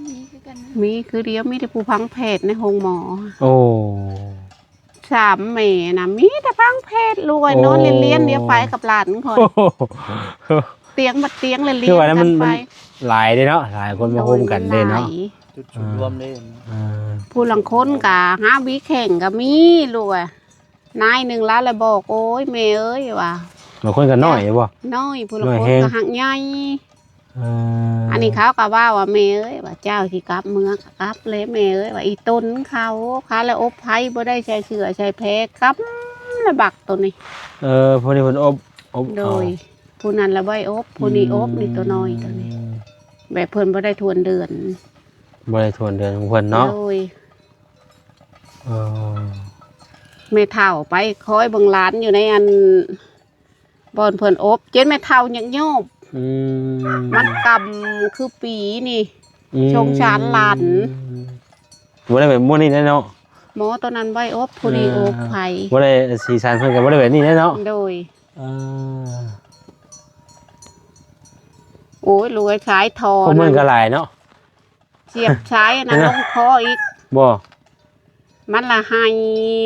ມີຄືກັນ ມີຄືດຽວ ມີແຕ່ຜູ້ພັງແພດໃນໂຮງໝໍ. ໂອ້ ສາມແມ່ນະ ມີແຕ່ພັງແພດ ລູກເອີຍ ໂອ້ ນອນລຽນໆ ດຽວໄປກັບຫຼານຂ້ອຍ ໂອ້ໂຫ ຕຽງບັດຕຽງລຽນ ຄືວ່ານັ້ນມັນ ກັນໄປ ມັນຫຼາຍເດ້ເນາະ ຫຼາຍຄົນມາໂຮມກັນເດ້ເນາະ ຫຼາຍ ຈຸດສູນລວມເດ້. ອ່າ ຜູ້ລາງຄົນກະຫາວິແຂ່ງກະມີ ລູກເອີຍ ນາຍໜຶ່ງລາວລະບອກ ໂອ້ຍ ແມ່ເອີຍ ວ່າ ບາງຄົນກໍນ້ອຍບໍ່? ນ້ອຍ ຜູ້ລາງຄົນກໍຮັກໃຫຍ່. ເອີ ອັນນີ້ເຂົາກໍເວົ້າວ່າ ແມ່ເອີຍ ວ່າເຈົ້າຊິກັບເມືອກໍກັບແຫຼະແມ່ເອີຍ ວ່າອີຕົນເຂົາ ຂ້າລະອົບໄພ ບໍ່ໄດ້ໃສ່ເສື້ອໃສ່ແພ ກຳລະບັກໂຕນີ້. ເອີ ຜູ້ນີ້ເພິ່ນອົບ ອົບ ໂດຍ ເອົາ ຜູ້ນັ້ນລະບໍ່ໄດ້ອົບ ຜູ້ນີ້ອົບ ອືມ ນີ້ໂຕນ້ອຍໂຕນີ້ ແບບເພິ່ນບໍ່ໄດ້ຖ້ວນເດືອນ ບໍ່ໄດ້ຖ້ວນເດືອນຂອງເພິ່ນເນາະ. ໂດຍ ເອີ ແມ່ເຖົ້າໄປຄອຍເບິ່ງຫຼານຢູ່ໃນອັນ ບ່ອນເພິ່ນອົບ ເຈັນແມ່ເຖົ້າຍັກໂຍບ ອືມ ມັນກຳຄືປີນີ້ ອືມ ສົງສານຫຼານ. ບໍ່ໄດ້ແບບມື້ນີ້ແຫຼະເນາະ ໝໍຕອນນັ້ນໄວ້ອົບ ຜູ້ນີ້ ເອີ ອົບໄພ ບໍ່ໄດ້ສີສັນເພິ່ນກໍບໍ່ໄດ້ແບບນີ້ແຫຼະເນາະ. ໂດຍ ເອີ ໂອ້ຍ ລູກເອີຍ ສາຍທໍ່ ພວກມັນກໍຫຼາຍເນາະ ສຽບສາຍອັນນັ້ນລົງຄໍອີກ ບໍ່ ມັນລະໄຫ້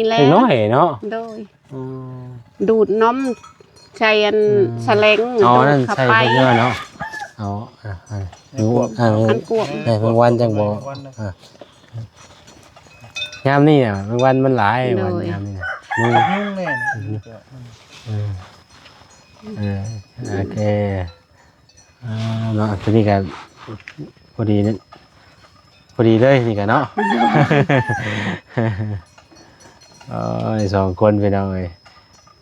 ແລ້ວ ເດັກນ້ອຍເນາະ. ໂດຍ ອືມ ດູດນົມໃສ່ອັນ ອືມ ສະແລງ ອໍ ນັ້ນໃສ່ເພິ່ນເນາະ ເອົາ ອັນກວບ ອັນກວບ ໃຫ້ເພິ່ນວັນຈັ່ງບໍ່ ອ່າ ຍາມນີ້ນະ ແມງວັນມັນຫຼາຍ ໂດຍ ວັນຍາມນີ້ນະ ຍຸງ ຍຸງແນ່ນະ ອືມ ເອີ ເອີ ໂອເຄ. ອ່າ ເນາະ ຕົວນີ້ກໍພໍດີ ພໍດີເລີຍນີ້ກໍເນາະ ໂອ້ຍ ສອງຄົນພີ່ນ້ອງເອີຍ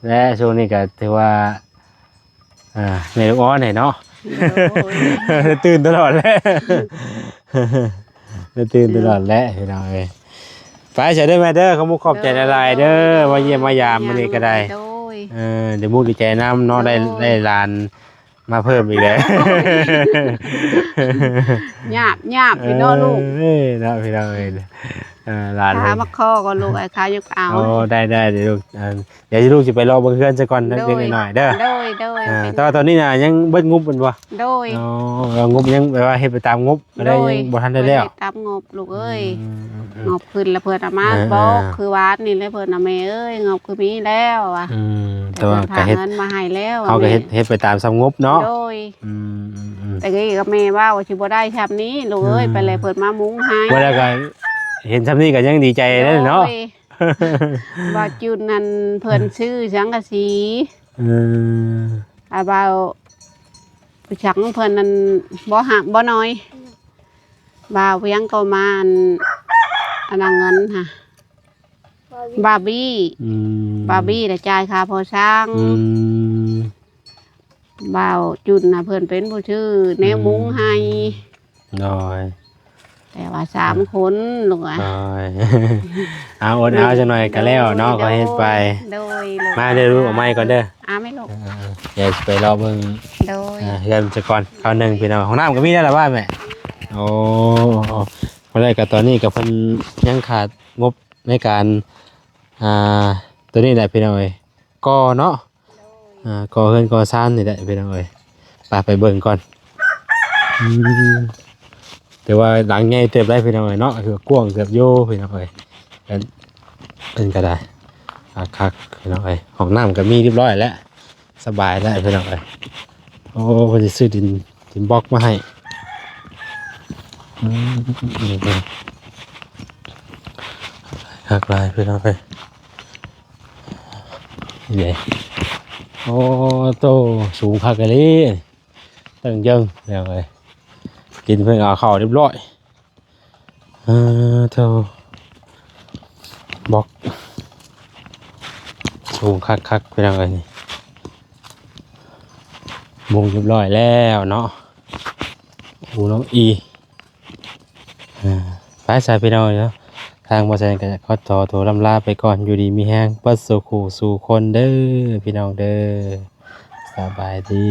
ແລະຊ່ວງນີ້ກໍຖືວ່າ ອ່າ ແມ່ລູກອ່ອນນີ້ເນາະ ໂດຍ ຕື່ນຕະຫຼອດແຫຼະ ຕື່ນຕະຫຼອດແຫຼະ ພີ່ນ້ອງເອີຍ. ໄປຊະເດີແມ່ເດີ ຂອບມຸກຂອບໃຈຫຼາຍໆເດີ ມາຢ້ຽມມາຢາມມື້ນີ້ກໍໄດ້ ໂດຍ ເອີ ດີມຸກດີໃຈນຳເນາະ ໄດ້ ໂດຍ ໄດ້ຫຼານ ມາເພີ່ມອີກແລ້ວ ຍາບ ຍາບຢູ່ເນາະລູກ ເອີ ເນາະ ພີ່ນ້ອງເອີຍ ເອີ ຫຼານ ຫາມາຂໍກ່ອນລູກ ໃຫ້ຂ້າຍົກເອົາ ໂອ້ ໄດ້ໆ ເດີລູກ ເອີ ດຽວລູກຊິໄປເລາະເບິ່ງເຮືອນຊະກ່ອນ ໂດຍ ເລັກໆນ້ອຍໆເດີ ໂດຍໆ ເອີ ແຕ່ວ່າຕອນນີ້ນະຍັງເບິດງົບແມ່ນບໍ່? ໂດຍ ອໍ ງົບຍັງແບບວ່າເຮັດໄປຕາມງົບ ໂດຍ ກໍໄດ້ ຍັງບໍ່ທັນໄດ້ແລ້ວ ເຮັດຕາມງົບລູກເອີຍ ອືມໆໆ ງົບຂຶ້ນແລ້ວເພິ່ນເອົາມາ ອ່າ ບອກ ອ່າ ຄືວານນີ້ແຫຼະ ເພິ່ນນະ ແມ່ເອີຍ ງົບຄືມີແລ້ວວ່າ ອືມ ແຕ່ວ່າກໍເຮັດ ເງິນມາໃຫ້ແລ້ວ ເຮົາກໍເຮັດ ແມ່ ເຮັດໄປຕາມສ່ຳງົບເນາະ ໂດຍ ອືມໆໆ ແຕ່ກີ້ກໍແມ່ເວົ້າວ່າຊິບໍ່ໄດ້ຊ່ຳນີ້ລູກເອີຍ ອືມ ໄປແລ້ວເພິ່ນມາມຸງໃຫ້ ບໍ່ໄດ້ກໍເຫັນຊ່ຳນີ້ກໍຍັງດີໃຈແລ້ວເນາະ ໂດຍ ວ່າຈຸດນັ້ນເພິ່ນ ອືມ ຊື້ສັງກະສີ ເອີ ອາ ເວົ້າ ໄປສັງເພິ່ນນັ້ນບໍ່ຫາກບໍ່ໜ້ອຍ ວ່າວຽງກໍມາອັນ ອັນນັ້ນເງິນຫາ ບາບີ ອືມ ບາບີລະຈ່າຍຄ່າກໍ່ສ້າງ ອືມ ບ່າວຈຸນນະ ເພິ່ນເປັນຜູ້ຊື້ແນວມຸງໃຫ້ ໂດຍ ແຕ່ວ່າສາມຄົນລູກ ໂດຍ ເອົາ ອົດເອົາຈັກໜ່ອຍກໍແລ້ວເນາະ ໂດຍ ກໍເຮັດໄປ ໂດຍ ມາເດີລູກ ເອົາໄມ້ກ່ອນເດີ ເອົາໄມ້ລູກ ເອີ ດຽວຊິໄປເລາະເບິ່ງ ໂດຍ ເຮືອນສາກ່ອນ ຄາວໜຶ່ງພີ່ນ້ອງ ຫ້ອງນ້ຳກໍມີແລ້ວລະວ່າແມ່ ໂອ້ ບໍ່ໄດ້ ກໍຕອນນີ້ກໍເພິ່ນຍັງຂາດງົບໃນການ ອ່າ ຕົວນີ້ແຫຼະພີ່ນ້ອງເອີຍ ກໍ່ເນາະ ອ່າ ກໍ່ເຮືອນກໍ່ຊານນີ້ແຫຼະພີ່ນ້ອງເອີຍ ໄປ ໄປເບິ່ງກ່ອນ ອືມ ແຕ່ວ່າຫຼັງໃຫຍ່ເຕີບໄດ໋ພີ່ນ້ອງເອີຍເນາະ ຄືກວ້າງເຕີບຢູ່ພີ່ນ້ອງເອີຍ ເພິ່ນ ເພິ່ນກໍໄດ້ ຄັກໆ ພີ່ນ້ອງເອີຍ ຫ້ອງນ້ຳກໍມີຮຽບຮ້ອຍແລ້ວ ສະບາຍແລ້ວພີ່ນ້ອງເອີຍ ໂອ້ ເພິ່ນຊິຊື້ດິນ ດິນບລັອກມາໃຫ້ ອືມ ຄັກຫຼາຍພີ່ນ້ອງເອີຍ ນີ້ເດ້ ໂອ້ໂຕ ສູງຄັກອີ່ຫຼີ ເຕີງເຢິງພີ່ນ້ອງເອີຍ ດິນເພິ່ນເອົາເຂົ້າຮຽບຮ້ອຍ ເອີ ໂທ້ ບລັອກ ສູງຄັກໆ ພີ່ນ້ອງເອີຍ ນີ້ ມຸງຮຽບຮ້ອຍແລ້ວເນາະ ອູນ້ອງອີ ເອີ ໄປຊະພີ່ນ້ອງເອີຍເນາະ ທາງບໍ່ແຊນກໍຂໍໂຕລ່ຳລາໄປກ່ອນ ຢູ່ດີມີແຮງເບິດສູ່ຄູ່ສູ່ຄົນເດີ ພີ່ນ້ອງເດີ ສະບາຍດີ.